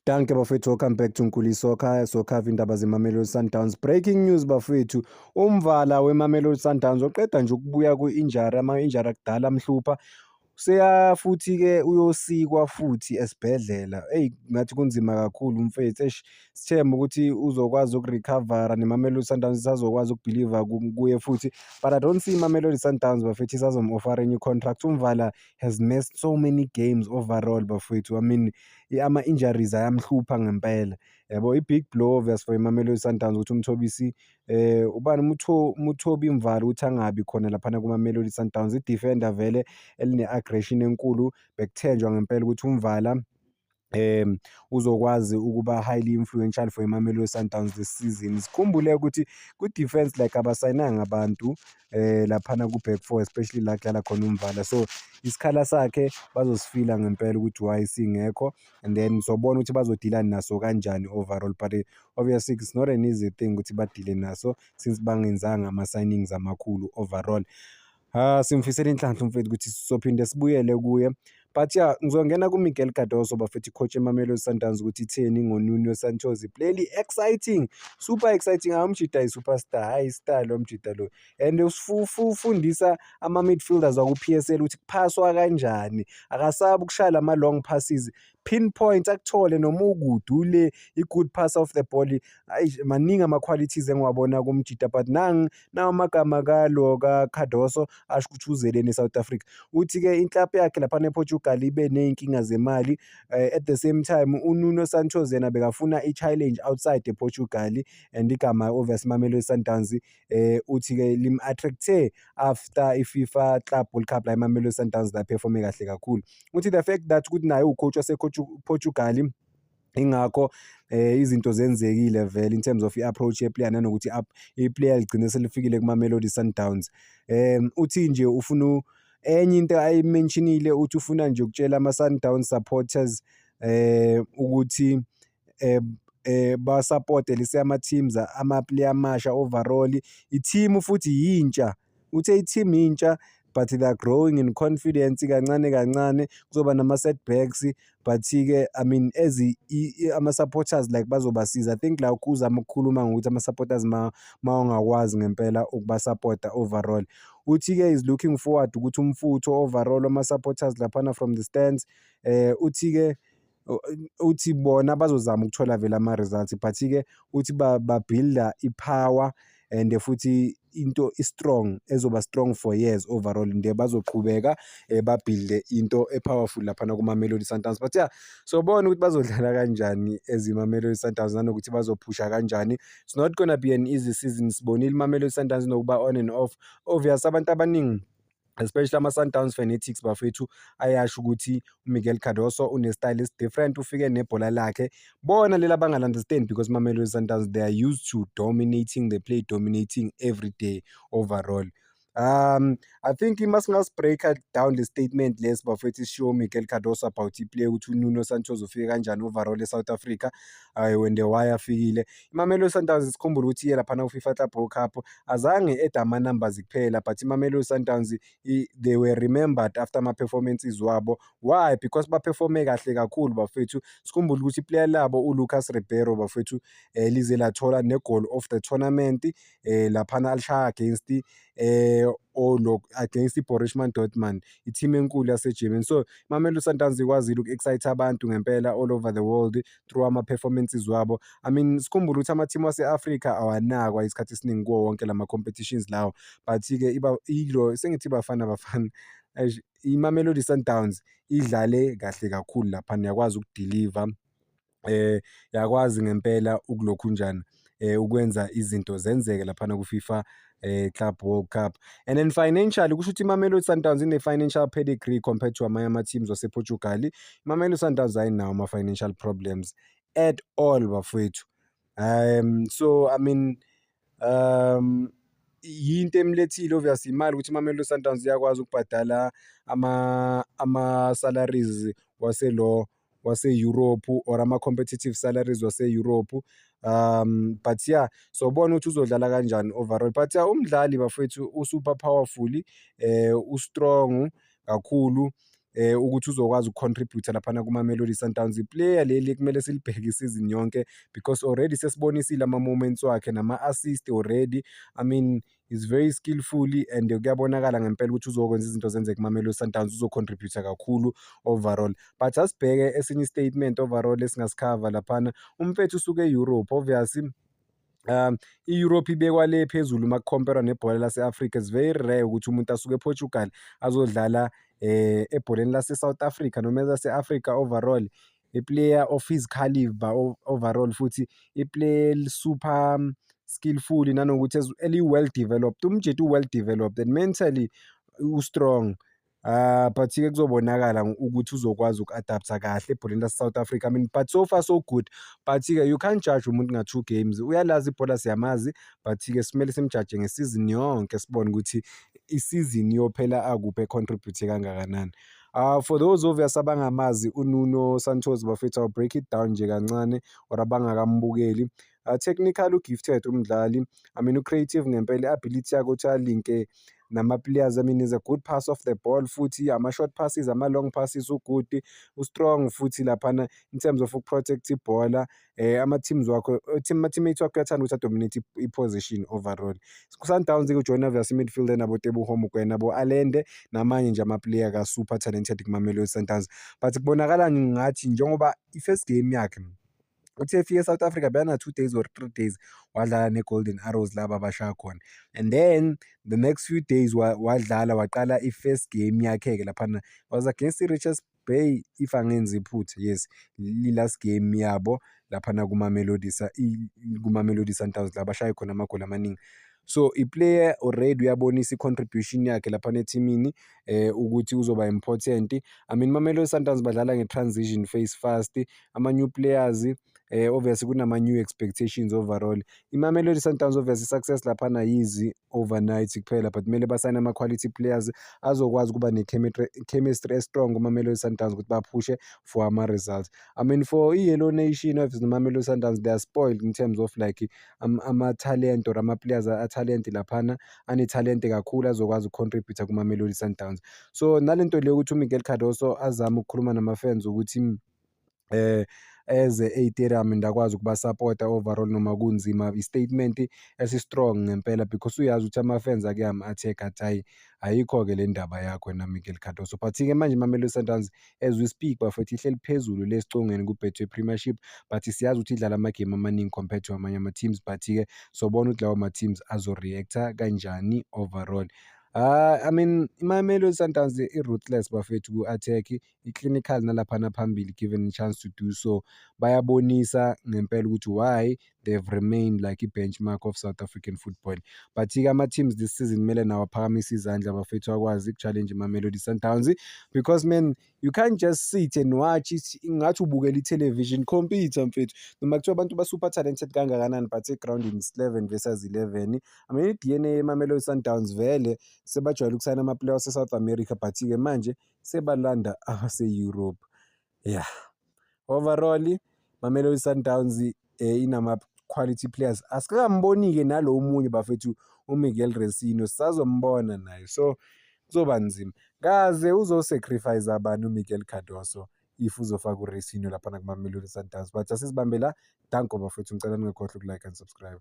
Dankie bafethu, welcome back to Nkuli Soccer. Soccer indaba zeMamelodi Sundowns. Breaking news bafethu, uMvala weMamelodi Sundowns oqeda nje ukubuya ku-injury, ama-injury akudala amhlupha. Seya futhi-ke uyosikwa futhi esibhedlela. Eyi, ngathi kunzima kakhulu mfethu. Eish, sithembe ukuthi uzokwazi uku-recover-a neMamelodi Sundowns isazokwazi uku-believe-a kuye futhi. But I don't see iMamelodi Sundowns bafethu isazom-offer-a enye i-contract. UMvala has missed so many games overall bafethu. I mean, ama-injuries ayamhlupha ngempela. Yabo, i-big blow obvious for iMamelodi Sundowns ukuthi uMthobisi ubani Mothobi Mvala ukuthi angabi khona laphana kuma-Mamelodi Sundowns. I-defender vele eline-aggression enkulu, bekuthenjwa ngempela ukuthi uMvala uzokwazi ukuba highly influential for iMamelodi Sundowns this season. Sikhumbule ukuthi ku-defense like abasayinanga abantu laphana ku-back four, especially la kudlala khona uMvala. So isikhala sakhe bazosifila ngempela ukuthi why singekho and then sobona ukuthi bazo-deal-a naso kanjani overall, but obviously it's not an easy thing ukuthi ba-deal-e naso since bangenzanga ama-signings amakhulu overall. Ah, simfisela inhlanhla umfethu ukuthi sizophinde sibuyele kuye. But yeah, ngizongena ku-Miguel Cardoso bafethu, i-coach eMamelodi Sundowns, ukuthi itheni ngoNuno Santos. Really exciting, super exciting. Hayi, umjita yi-superstar, hhayi i-star lo mjita lo. And ufundisa ama-midfielders waku-P_S_L ukuthi kuphaswa kanjani. Akasabi ukushaya lama-long passes, pinpoint akuthole noma ukude ule, i-good pass of the ball. Ayi, maningi ama-qualities engiwabona kumjita, but nawu amagama kalo ka-Cardoso asho ukuthi uzeleni e-South Africa. Uthi-ke inklabhu yakhe laphana ePortugal ibe ney'nkinga zemali, at the same time uNuno Santos yena bekafuna i-challenge outside ePortugal and igama obviously Mamelodi Sundowns uthi-ke lim-attract-e after i-FIFA Club World Cup la iMamelodi Sundowns la perform-e kahle kakhulu. Uthi the fact that ukuthi naye uwu-coach wase-Portugal, ingakho izinto zenzekile vele in terms of i-approach ye-player nanokuthi i-player ligcine selifikile kuma-Mamelodi Sundowns. Uthi nje ufuna enye into ayi-mention-ile, uthi ufuna nje ukutshela ama-Sundowns supporters ukuthi ba-support-e lesi ama-teams, ama-player amasha overall. I-team futhi yintsha, uthe i-team intsha but they are growing in confidence kancane kancane, kuzoba nama-setbacks but-ke I mean as ama-supporters like bazobasiza. I think la uzama ukukhuluma ngokuthi ama-supporters mawungakwazi ngempela ukuba-support-a overall. Uthi-ke is looking forward ukuthi umfutho overall wama-supporters laphana from the stands. Uthi-ke uthi bona bazozama ukuthola vele ama-results, but-ke uthi ba-build-a i-power and futhi into i-strong, ezoba strong for years overall, and bazoqhubeka ba-build-e into e-powerful laphana kuma-Mamelodi Sundowns. But yeah, sobona ukuthi bazodlala kanjani as iMamelodi Sundowns nanokuthi bazophusha kanjani. It's not gonna be an easy season. Sibonile iMamelodi Sundowns inokuba on and off. Obvious abantu abaningi, especially ama-Sundowns fanatics bafethu, ayasho ukuthi uMiguel Cardoso une-style esi-different, ufike nebhola lakhe. Bona leli abangali-understand because Mamelodi Sundowns, they are used to dominating, they play dominating every day overall. I think masingasi-break-a down le statement lesi bafethu esishiwo uMiguel Cardoso about i-player, ukuthi uNuno Santos ufike kanjani overall e-South Africa and why afikile. IMamelodi Sundowns, sikhumbule ukuthi iye laphana ku-FIFA Club World Cup, azange i-add ama-numbers kuphela, but iMamelodi Sundowns they were remembered after ama-performances wabo. Why? Because ba-perform-e kahle kakhulu bafethu. Sikhumbule ukuthi i-player labo uLucas Ribeiro bafethu lize lathola ne-goal of the tournament laphana alishaya against against i-Borussia Dortmund, i-team enkulu yase-Germany. So iMamelodi Sundowns ikwazile uku-excite abantu ngempela all over the world through ama-performances wabo. I mean, sikhumbule ukuthi ama-team wase-Afrika awanakwa isikhathi esiningi kuwo wonke lama-competitions lawo, but-ke ilo sengithi iBafana Bafana, eish, iMamelodi Sundowns idlale kahle kakhulu laphana, yakwazi uku-deliver, yakwazi ngempela ukulokhunjana ukwenza izinto zenzeke laphana ku-FIFA Club World Cup. And then financially kusho ukuthi iMamelodi Sundowns ine-financial pedigree compared to amanye ama-teams wase-Portugal. IMamelodi Sundowns ayinawo ama-financial problems at all bafowethu. So I mean, yinto emlethile obvious imali ukuthi iMamelodi Sundowns iyakwazi ukubhadala ama-salaries waselo wase-Europe or ama-competitive salaries wase-Europe. But yeah, sobona ukuthi uzodlala kanjani overall, but yeah, umdlali bafowethu u-super powerful, u-strong kakhulu. Ukuthi uzokwazi uku-contribute-a laphana kuma-Mamelodi Sundowns. I-player leli ekumele silibheke isizini yonke because already sesibonisile ama-moments wakhe nama-assist already. I mean, he's very skillfully and kuyabonakala ngempela ukuthi uzokwenza izinto zenzeke kuma-Mamelodi Sundowns, uzo-contribute-a kakhulu overall. But asibheke esinye i-statement overall esingasikhava laphana. Umfethu usuke e-Europe, obviously i-Europe ibekwa le phezulu uma ku-compare-wa nebhola lase-Africa. It's very rare ukuthi umuntu asuke e-Portugal azodlala ebholeni lase-South Africa noma elase-Africa overall. I-player of his caliber overall, futhi i-player eli-super skillful, nanokuthi eli-well developed. Umjita u-well developed and mentally u-strong. But-ke kuzobonakala ukuthi uzokwazi uku-adapt-a kahle ebholeni lase-South Africa. I mean, but so far so good, but-ke you can't judge umuntu nga-two games. Uyalazi ibhola, siyamazi, but-ke simele simjaje ngesizini yonke, sibone ukuthi isizini iyophela akuphi, e-contribute kangakanani. For those obvious abangamazi uNuno Santos, bafethu, I'll break it down nje kancane, or abangakambukeli. Technical u-gifted umdlali, I mean, u-creative ngempela, i-ability yakhe ukuthi a-link-e nama-players. I mean, is a good pass of the ball, futhi ama-short passes, ama-long passes u-good, u-strong futhi laphana in terms of uku-protect ibhola. Ama-teams wakho, ama-teammates wakhe uyathanda ukuthi a-dominate i-position overall. Ku-Sundowns-ke ujoyina obvious i-midfield enabo Teboho Mokoena, nabo-Allende, namanye nje ama-player ka-super talented kuma-Mamelodi Sundowns. But kubonakala ngathi njengoba i-first game yakhe uthe efika e-South Africa bekana 2 days or 3 days, wadlala ne-Golden Arrows laba abashaya khona, and then the next few days wadlala, waqala i-first game yakhe-ke laphana was against i-Richards Bay, if angenzi iphutha. Yes, i-last game yabo laphana kuma-Mamelodi Sundowns la bashaye khona amagoli amaningi. So i-player already uyabonisa i-contribution yakhe laphana ethimini ukuthi uzoba important. I mean, Mamelodi Sundowns badlala nge-transition phase fast, ama-new players, obviously kunama-new expectations overall. I-Mamelodi Sundowns, obviously, success laphana ayizi overnight kuphela, but kumele basayine ama-quality players azokwazi ukuba ne-chemistry e-strong kuma-Mamelodi Sundowns ukuthi baphushe for ama-results. I mean, for i-Yellow Nation of Mamelodi Sundowns, they are spoiled in terms of like ama-talent or ama-players a-talent laphana, anethalente kakhulu azokwazi uku-contribute-a kuma-Mamelodi Sundowns. So nalento le yokuthi uMiguel Cardoso azame ukukhuluma nama-fans ukuthi eze e-stadium and akwazi ukubasapota overall noma kunzima, i-statement esi-strong ngempela because uyazi ukuthi ama-fans ake ama-attack athi hhayi, ayikho-ke le ndaba yakho wena Miguel Cardoso. But-ke manje iMamelodi Sundowns, as we speak, bafethu, ihleli phezulu le esicongweni ku-Betway Premiership, but siyazi ukuthi idlala amagemu amaningi compared to amanye ama-teams, but-ke sobona ukuthi lawo ma-teams azo-react-a kanjani overall. I mean, iMamelodi Sundowns i-ruthless, bafethu, ku-attack, i-clinical nalaphana phambili given a chance to do so. Bayabonisa ngempela ukuthi why they've remained like i-benchmark of South African football. But-ke ama-teams this season kumele nawo aphakamise izandla, bafethu, akwazi uku-challenge iMamelodi Sundowns because, man, you can't just sit and watch it ngathi ubukela i-television. Compete, mfethu, noma kuthiwa abantu ba-super talented kangakanani, but egrawundini it's 11 versus 11. I mean, i-DNA yeMamelodi Sundowns vele sebajwayele ukusayina ama-player ase-South America, but-ke manje sebalanda abase-Europe. Yeah, overall Mamelodi Sundowns inama-quality players. Asikakamboni-ke nalo omunye, bafethu, uMiguel Reisinho, sisazombona naye, so kuzoba nzima. Kaze uzo-sacrifice bani uMiguel Cardoso if uzofaka uReisinho laphana kuma-Mamelodi Sundowns? But asizibambe la. Danko, bafethu, ngicela ningakhohlwa uku-like and subscribe.